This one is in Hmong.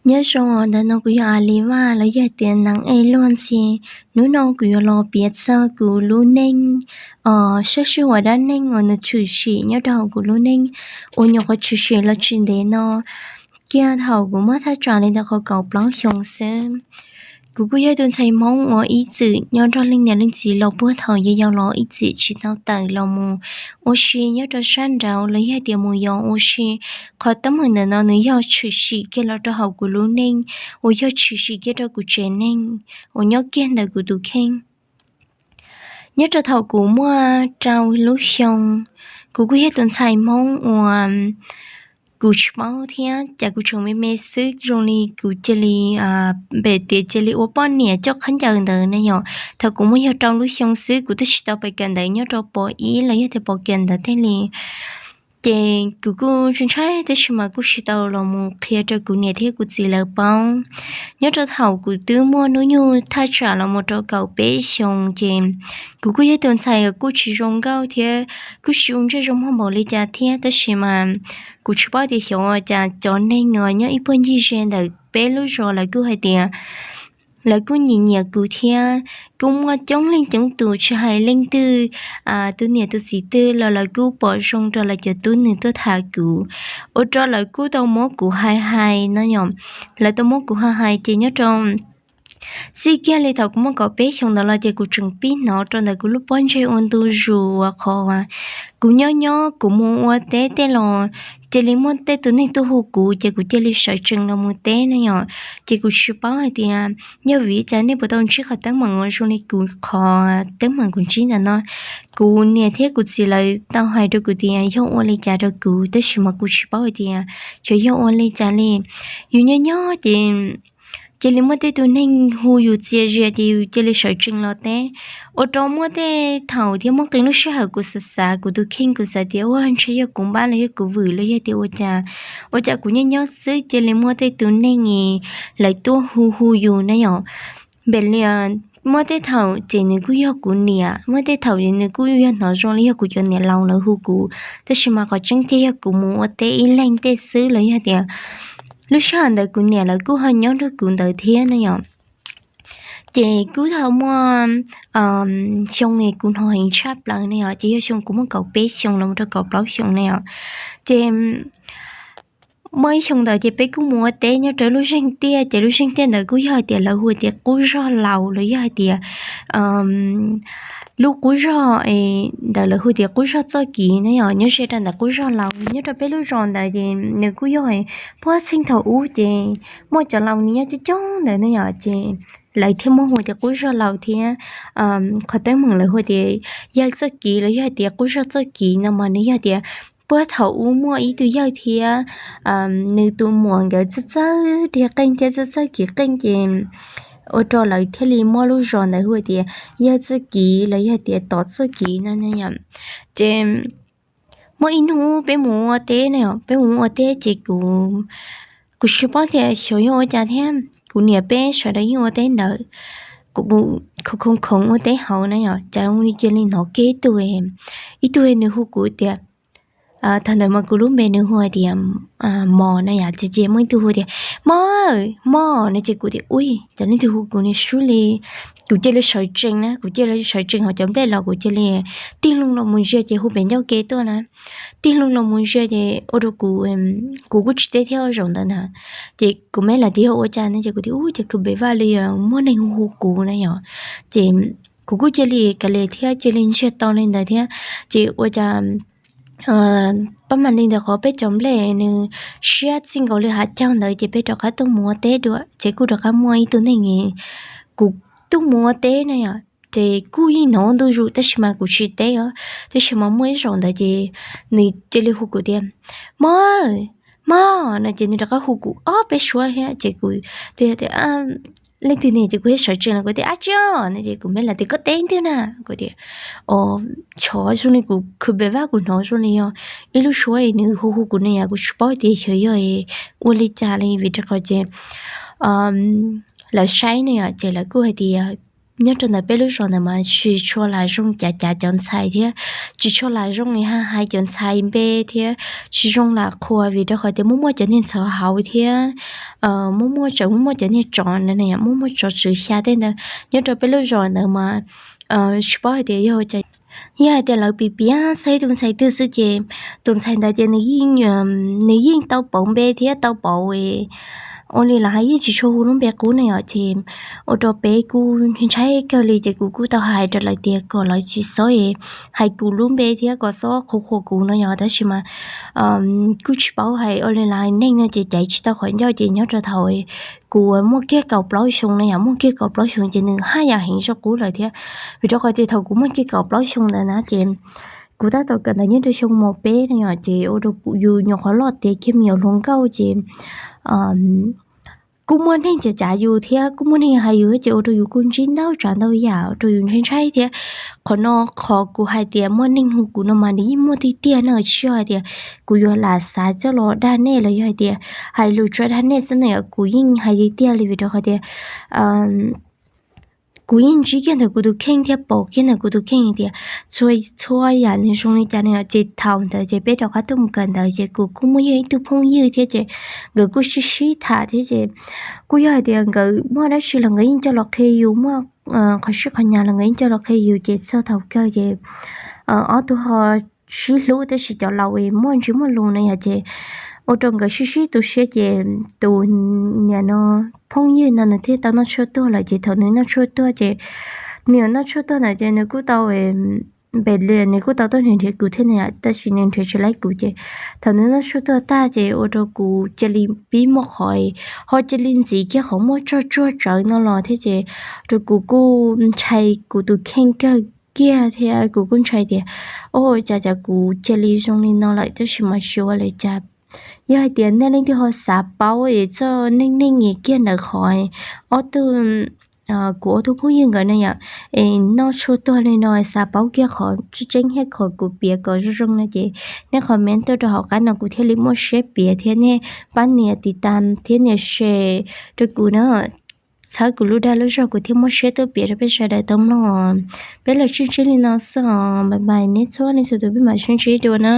Nyob zoo, ntawm no kuv yog Alis Vaj los yog hais tias Neev Ej Luaj Ntxhi. Hnub no kuv yuav los piav txog kuv lub neej, o, sab sij huam dab neeg uas nws tshwm sim nyob rau hauv kuv lub neej uas nyuam qhuav tshwm sim los tsis ntev no kiag thaum kuv muaj thaj tsam li ntawm qhov kaum plaub xyoo xwb. Kuv kuj yog tus ntxhais Hmoob uas ib txwm nyob nrog leej niam leej txiv los puag thaum yau yau los ib txwm tsis tau tawm los mus ua si nyob rau sab nraud los yog hais tias mus yos ua si. Qhov teeb meem ntawm no nws yog tshwm sim kiag los rau hauv kuv lub neej uas yog tshwm sim kiag rau kuv tsev neeg uas nyob kiag ntawm kuv tus kheej. Nyob rau thaum kuv muaj rau lub xyoo, kuv kuj yog tus ntxhais Hmoob uas kuv tsis paub thiab cas kuv tseem me me xwb zoo li kuv cia li, pem tias cia li ua poj niam coj khaub ncaws ntawd ne yom. Thaum kuv muaj yog rau lub xyoo xwb kuv twb tsis tau pes kawm ntawv nyob rau pos ib los yog tias pos kawm ntawv tej li. Ces kuv kuj ntshai ntshai tab sis mas kuj tsis tau los mus qhia rau kuv niam thiab kuv txiv lawv paub. Nyob rau thaum kuv twb muaj hnub nyoog thaj tsam los mus rau kaum peb xyoo ces kuv kuj yog tus ntxhais kuj tsis zoo nkauj thiab kuj tsis ua ntsej zoo muag npaum li cas thiab tab sis mas kuv tsis paub tias xyov cas cov neeg uas nyob ib puag ncig ze ntawm peb lub zos lawv kuj hais tias lawv kuj nyiam nyiam kuv thiab kuj muaj coob leej coob tus tsis hais leej twg, tus niam tus txiv twg los lawv kuj pom zoo rau lawv cov tub nws tuaj tham kuv, ua rau lawv kuj tau muab kuv hais hais no yom. Lawv tau muab kuv hais hais ces nyob rau txij kiag li thaum kuv muaj kaum peb xyoo ntawd los ces kuv tseem pib hnov rau ntawm kuv lub pob ntseg ua ntu zus uas qhov kuv nyob nyob kuv mus ua teb tej los cia li muaj tej tus neeg tuaj hu kuv ces kuv cia li sawv tsees los mus teb ne yom. Ces kuv tsis paub hais tias yog vim li cas nej puas tau ntsib qhov teeb meem uas zoo li kuv qhov teeb meem kuv ntsib ntawm no. Kuv niam thiab kuv txiv lawv tau hais rau kuv tias yog ua li cas rau kuv tab sis mas kuv tsis paub hais tias xyov yog ua li cas li. Yus nyob nyob ces cia li muaj tej tus neeg hu yus txias zias ces yus cia li sawv tsees los teb. Ua rau muaj tej thaum thiab muaj qee lub sij hawm kuv xav xav kuv tus kheej kuv xav tias ua ntshe yog kuv npab los yog kuv vwm los yog tias ua cas, ua cas kuv nyob nyob xwb cia li muaj tej tus neeg es lawv tuaj hu hu yus na yom. Npem li muaj tej thaum ces nws kuj yog kuv niam, muaj tej thaum nws kuj yog hnov zoo li yog kuv cov niam laus lawv hu kuv, tab sis mas qhov tseeb tiag yog kuv mus ua teb ib leeg tej xwb los yog tias lub sij hawm ntawd kuv niam lawv kuj ho nyob nrog kuv ntawd thiab ne yom. Ces kuj tau muaj xyoo es kuv hnov heev tshaj plaws ne yom, ces yog xyoo kuv muaj kaum peb xyoo los rau kaum plaub xyoo ne yom. Ces muaj ib xyoo ntawd ces peb kuj mus ua teb nyob rau lub zeeg tiaj, ces lub zeeg tiaj ntawd kuj yog hais tias lawv hu tias qub zog laus los yog hais tias lub qub zog ntawd lawv hu tias qub zog txoj kev ne yom, nyob ze rau ntawm qub zog laus nyob rau peb lub zos ntawd ces nws kuj yog puag txheej thaum ub ces muaj cov laus nws nyob coob coob ntawd ne yom, ces lawv thiaj muab hu tias qub zog laus thiab. Qhov teeb meem lawv hu tias yawg txoj kev los yog hais tias qub zog txoj kev no mas nws yog tias puag thaum ub muaj ib tug yawg thiab nws tus muam nkawd txawj txawj dhia qeej thiab txawj txawj kev qeej ces ua rau lawv thiaj li muab lub zos ntawd hu tias yawg txoj kev los yog tias tod txoj kev no yom. Ces muaj ib hnub peb mus ua teb na, peb mus ua teb ces kuv, kuv tsis paub tias xyov yog ua cas thiab kuv niam peb sawv daws yeej ua teb ntawd, kuv khoov khoov ua teb hauv na yom, cas cia li hnov kiag ib tug, ib tug nws hu kuv tias, thaum ntawd mas kuv lub npe nws hu hais tias Mos na yom, ces muaj ib tug hu tias Mos, Mos no ces kuv tias ui, cas leej twg hu kuv ni sub li. Kuv cia li sawv tsees na, kuv cia li sawv tsees hauv cov nplej los kuv cia li tig hlo los mus ntsia ces hu pem ncauj ke tuaj na. Tig hlo los mus ntsia ces ua rau kuv, kuv kuj tsis teb thiab zaum ntawd na. Ces kuv meb lawv tias yog ua cas no ces kuv tias ub, ces kuv pem vaj li muaj neeg hu hu kuv na yom. Ces kuv kuj cia li kav liam thiab cia li ntsiag to li ntawd thiab. Ces ua cas pab mam li ntawd qhov peb cov nplej nws siab txij nkaus li hav caug ntawd ces peb rov qab tuaj mus ua teb dua ces kuj rov qab muaj ib tug neeg, kuv tuaj mus ua teb na yom, ces kuj yeej hnov ntu zus tab sis mas kuv tsis teb os. Tab sis mas muaj ib zaum ntawd ces nws cia li hu kuv tias Mos, Mos no ces nws rov qab hu kuv ob peb suab thiab ces kuv tias leej twg ne ces kuv thiaj sawv tsees los kuv tias ab tsi os no ces kuv meb lawv tias koj teb twg na. Kuv tias o, tshov zoo li kuv khwv pem vaj kuv hnov zoo li yog ib lub suab nws hu hu kuv ne yom, kuv tsis paub tias xyov yog ua li cas li vim rau qhov ces lawv saib ne yom, ces lawv kuj hais tias nyob rau ntawm peb lub zos ntawd mas tsis tshua lam zoo cav cav cov ntxhais thiab tsis tshua lam zoo hais cov ntxhais npe thiab tsis zoo lam qhuas vim rau qhov tias muaj muaj cov niag ntxhov hauv thiab muaj muaj tseem muaj muaj cov niag tsov na, muaj muaj tsov tswv xya tej ntawd nyob rau peb lub zos ntawd mas tsis paub hais tias yog cas. Yog hais tias lawv piav piav txog ib tug ntxhais twg xwb ces tus ntxhais ntawd ces nws yeej tau pauv npe thiab tau pauv ua li los hais yeej tsis tshua hu lub npe qub ne yom, ces ua rau peb kuj ntshai kawg li ces kuv kuj tau hais rau lawv tias kom lawv tsis txhob hais kuv lub npe thiab kom txhob qhuas qhuas kuv no yom, tab sis mas kuj tsis paub hais ua li los hais neeg no ces caiv tsis tau qhov ncauj ces nyob rau thaum kuv muaj kiag kaum plaub xyoo no yom, muaj kiag kaum plaub xyoo ces nws haj yam heev zog qub lawm thiab. Vim rau qhov tias thaum kuv muaj kiag kaum plaub xyoo ntawd na ces kuv tab tom kawm ntawv nyob rau xyoo mos peb no yom, ces ua rau yus nyuam qhuav loj tiav kiag me nyuam hluas nkauj ces kuj muaj neeg cav cav yus thiab kuj muaj neeg hais yus thiab ces ua rau yus kuj ntsib ntau tsav ntau yam ua rau yus ntshai ntshai thiab. Qhov no qhov kuv hais tias muaj neeg hu kuv no mas nws yeej muaj tiag tiag na, tsis yog hais tias kuv yuav lam xav coj los dag nej los yog hais tias hais lus tso dag nej xwb na yom, kuv yeej hais tiag tiag li vim rau qhov tias kuv yeej ntsib kiag ntawm kuv tus kheej thiab pom kiag ntawm kuv tus kheej hais tias txhua yam nws zoo li cas no yom, ces thaum ntawd ces peb rov qab tuaj mus kawm ntawv ces kuv kuj muaj yog ib tug phooj ywg thiab ces nkawd kuj sib sib tham thiab ces kuj yog hais tias nkawd muaj dab tsi los nkawd yeej coj los qhia yus, muaj qhov sib qhov nyas los nkawd yeej coj los qhia yus ces txog thaum kawg ces ob tug ho sib hlub tab sis cov laus es muaj ntsis muaj lus no yom ces ua rau nkawd sib sib tu siab ces tus niam no phooj ywg no nws thiaj tau noj tshuaj tuag lawm ces thaum nws noj tshuaj tuag ces nws noj tshuaj tuag ntawd ces nws kuj tau npe li nws kuj tau tuaj nrhiav nrhiav kuv thiab na yom, tab sis nws nrhiav tsis laib kuv ces thaum nws noj tshuaj tuag tag ces ua rau kuv cia li pib muaj qhov ho cia li ntxiv kiag qhov muaj tsog tsuag tsawv no los thiab ces rau kuv kuj ntshai kuv tus kheej kawg kiag thiab kuv kuj ntshai tias o cas cas kuv cia li zoo li no lawm tab sis mas tsis ua li cas. Yog hais tias nej leej twg ho xav paub es txoj neej neeg es kiag ntawm qhov ob tug kuv ob tug phooj ywg nkawd ne yom, es noj tshuaj tuag li no xav paub kiag qhov tseeb tseeb thiab qhov kuv piav kom zoo zoo no ces nej comment tuaj rau hauv qab no kuv thiaj li muaj siab piav thiab nej pab nias tiv tam thiab nias share rau kuv na. Txhawb kuv lub dag lub zog kuv thiaj muaj siab tuaj piav rau peb sawv daws tau mloog os. Peb los sib ntsib li no xwb os, bye bye nej txhua leej txhua tus, peb mam sib ntsib dua na.